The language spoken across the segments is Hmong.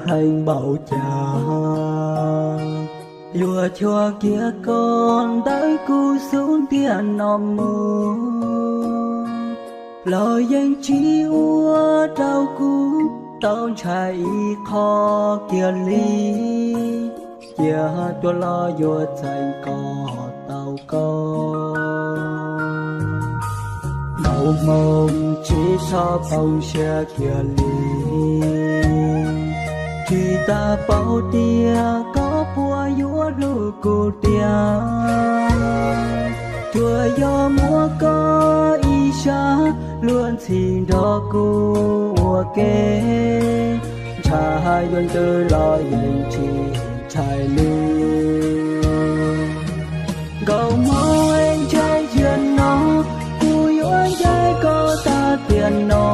pleev npaum cas, yuav cuag kiag koj ntawm kuv xub ntiag no mus, los yeej tsis ua rau kuv tau ntshai ib qho kiag li. Cia tuaj los yuav txeeb kom tau koj. Npaum hmoov tsis txhob poob siab kiag li, tsis tas paub tias koj puas yuav hlub kuv tiag. Tsuas yog muab koj ib sab luag ntxhi nrog kuv ua ke, ntshai yuav ntws los yeej tsis ntshai li. Nkauj hmoob es ntshe ziag no, kuv yuav ncaim koj tag tiam no,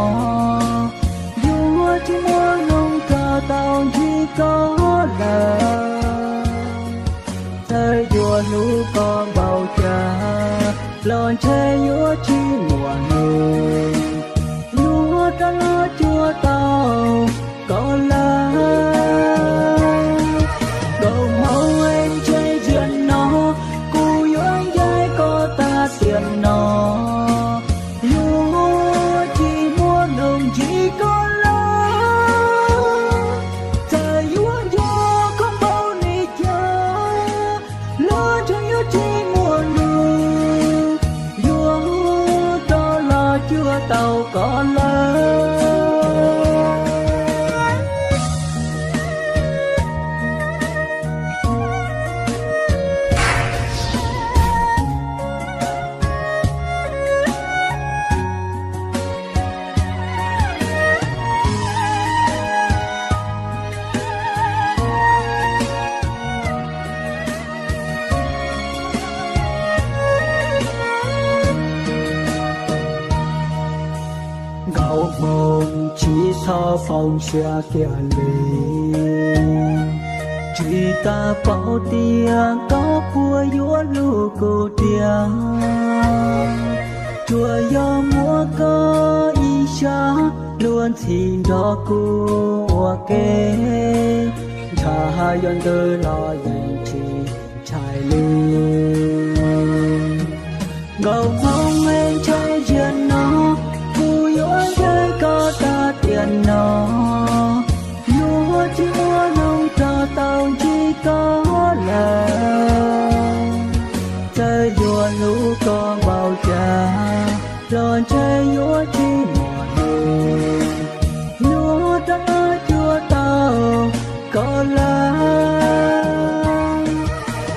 yuav tsis muaj hnub rov tau ntsib koj lawm. Txawm yuav hlub koj npaum cas los ntshe yuav tsis muaj hnub yuav rov los cuag tau koj lawm. Nkauj hmoob es ntshe ziag no, kuv yuav ncaim koj tag tiam no, yuav tsis muaj hnub ntsib koj lawm. Txawm yuav nco koj npaum li cas los ntshe yuav tsis muaj hnub yuav rov los cuag tau koj lawm. Nkauj hmoob tsis txhob poob siab kiag li, tsis tas paub tias koj puas yuav hlub kuv tiag. Tsuas yog muab koj ib sab luag ntxhi nrog kuv ua ke, ntshai yuav ntws los yeej tsis ntshai li. Nkauj hmoob es ntshe ziag no, kuv yuav ncaim koj tag tiam no, yuav tsis muaj hnub rov tau ntsib koj lawm. Txawm yuav hlub koj npaum cas los ntshe yuav tsis muaj hnub yuav rov los cuag tau koj lawm.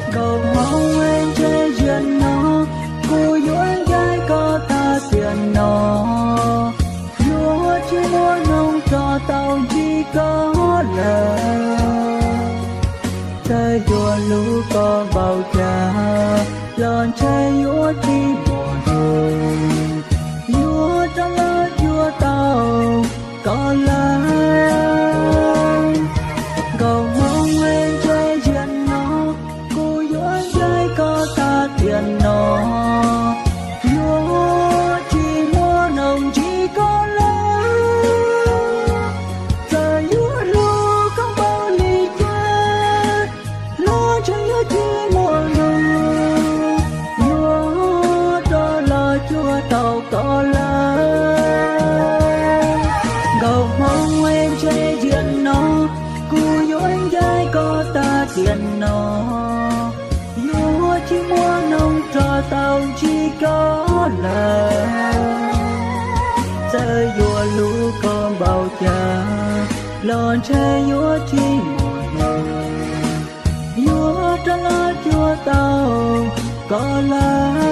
Nkauj hmoob es ntshe ziag no, kuv yuav ncaim koj tag tiam no, yuav tsis muaj hnub rov tau ntsib koj lawm. Txawm yuav hlub koj npaum cas los ntshe yuav tsis muaj hnub yuav rov los cuag tau koj lawm. Nkauj hmoob es ntshe ziag no, kuv yuav ncaim koj tag tiam no, yuav tsis muaj hnub ntsib koj lawm. Txawm yuav hlub koj npaum li cas los ntshe yuav tsis muaj hnub yuav rov los cuag tau koj lawm. Nkauj hmoob es ntshe ziag no, kuv yuav ncaim koj tag tiam no, yuav tsis muaj hnub rov tau ntsib koj lawm. Txawm yuav hlub koj npaum cas los ntshe yuav tsis muaj hnub yuav rov los cuag tau koj lawm.